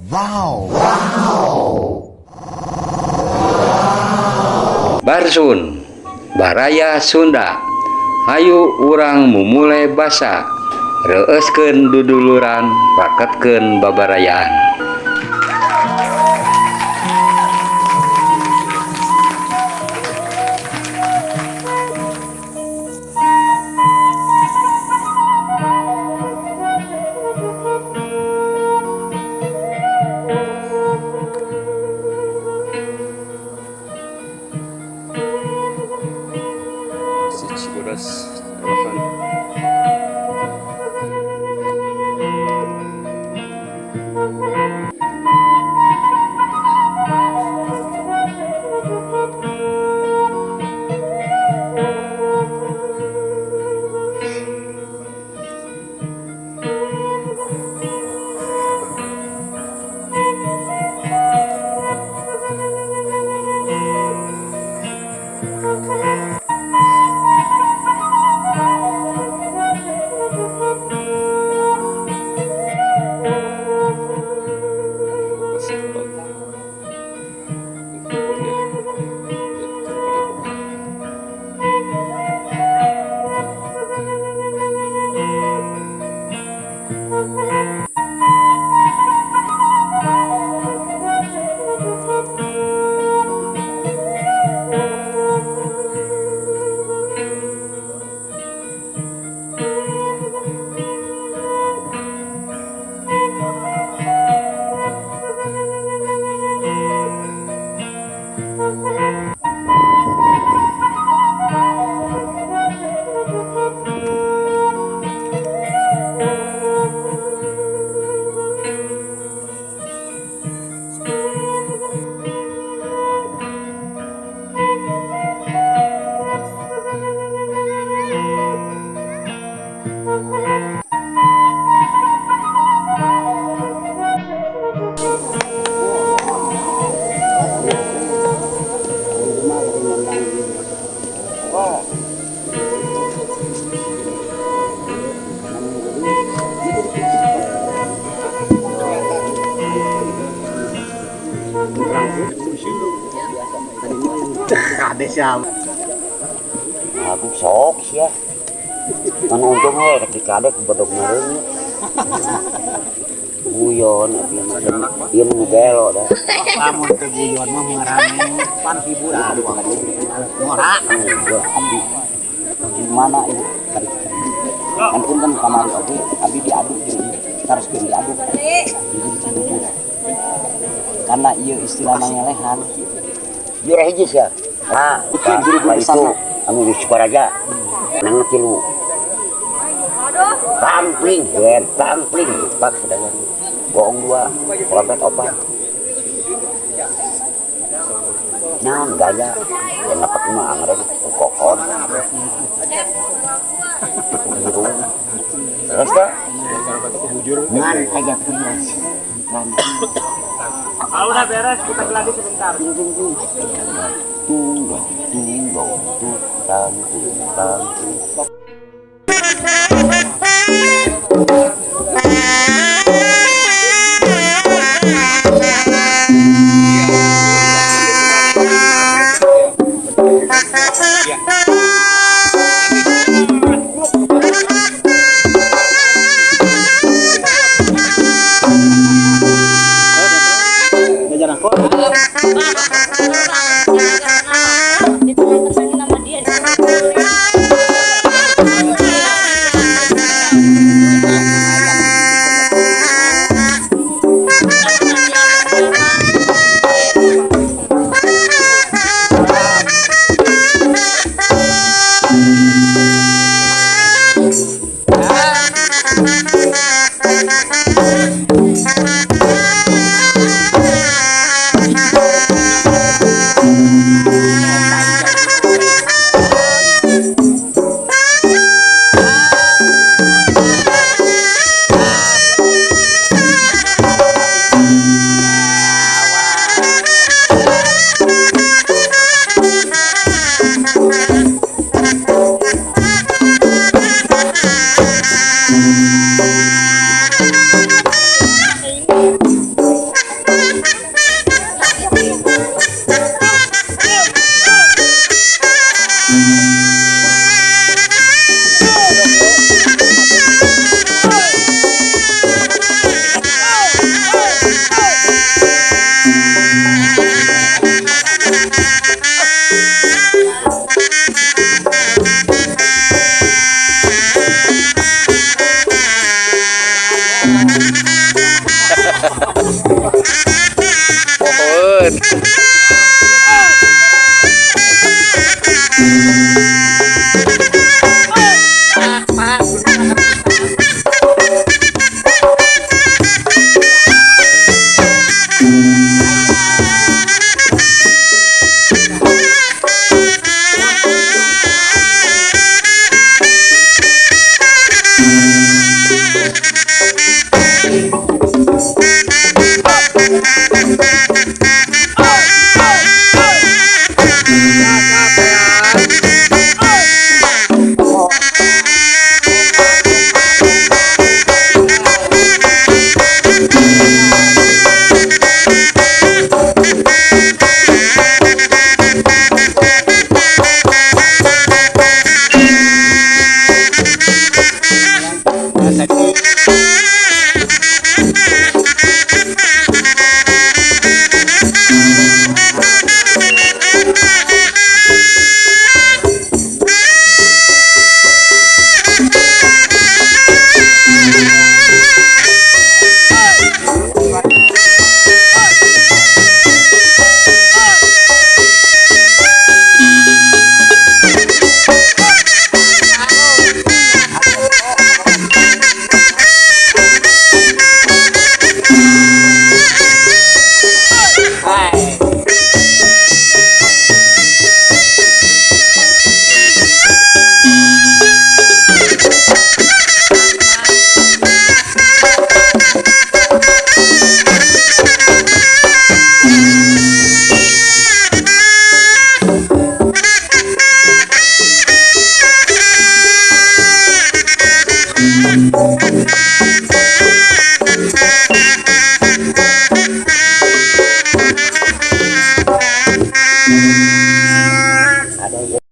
Wow. Barsun, Baraya Sunda. Hayu urang mumule basa. Reueuskeun duduluran, raketkeun babarayaan. Masjid Cibodas Rorohan. Masih tetap kumpul ya. Padepokan. Aku sok sih ya. Kan untung we rek dikadek bedog meureun. Guyon abi mah ieu nu gelo dah. Lamun teu guyon mah rame pan hiburan. Ngora. Enggak, abi. Gimana ini tadi? Kan punten kamari oge abi diadu jeung ieu. Taroskeun diadu. Di Cibubur. Karena ieu istilah ngelehan. Jurah hiji sia. Nah, itu anu di Sukaraja. Nang tilu. Tampling, yen tampling, pak sedaya. Bohong dua, trompet opat. Naon gaya, yang dapat mah anggrek kokon. Biru. Terus tak? Ngan aya prias. Kalau udah beres kita geladi sebentar. Tunggu, tunggu, tunggu, tang, tang, tang.